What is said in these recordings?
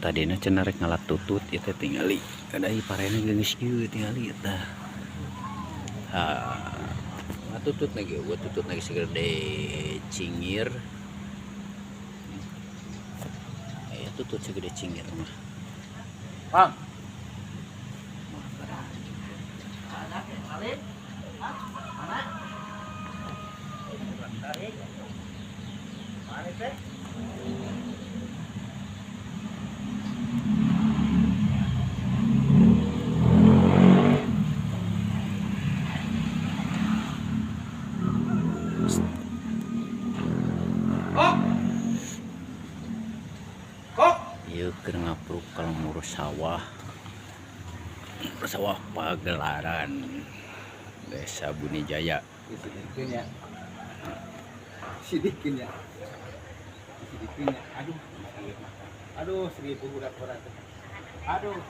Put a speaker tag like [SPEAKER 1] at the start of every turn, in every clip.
[SPEAKER 1] Tadina cenah rek ngala tutut ieu teh, tingali ada ieu parena geus kieu, tingali tah. Ha, ngatutut lagi, gua tutut lagi segede cingir. Eh, tutut segede cingir mah.
[SPEAKER 2] Bang.
[SPEAKER 1] Mah barang.
[SPEAKER 2] Mana? Mana teh? Kok. Kok.
[SPEAKER 1] Ieu keur ngapruk ka lembur sawah. Sawah Pagelaran. Desa Bunijaya.
[SPEAKER 2] Sidikin ya. Sidikin ya. Sidikin ya. Aduh. Aduh, 1.000 udah kurang. Aduh.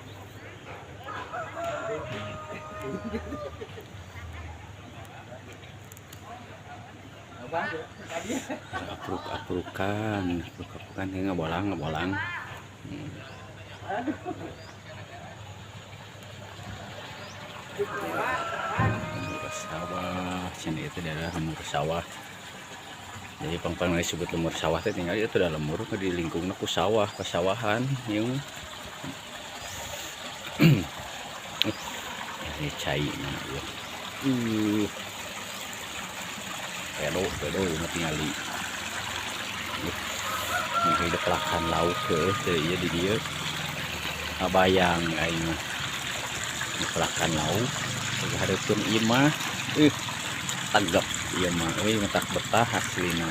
[SPEAKER 2] Abang, tadi.
[SPEAKER 1] Apruk-aprukan, apruk-aprukan kayak ngabolang, ngabolang.
[SPEAKER 2] Aduh.
[SPEAKER 1] Lembur sawah, sini itu daerah lembur sawah. Jadi pang-pang disebut lembur sawah teh, tinggal itu ada lembur di lingkungna ku sawah, pasawahan yung ini cai nah ya. Pedo pedo ieu mah tingali. Ini hidup pelakan lauk heuh teu ieu di dieu. Ngabayang aing mah. Ini pelakan lauk hareupeun imah. Tegep ieu mah euy, matak betah aslina.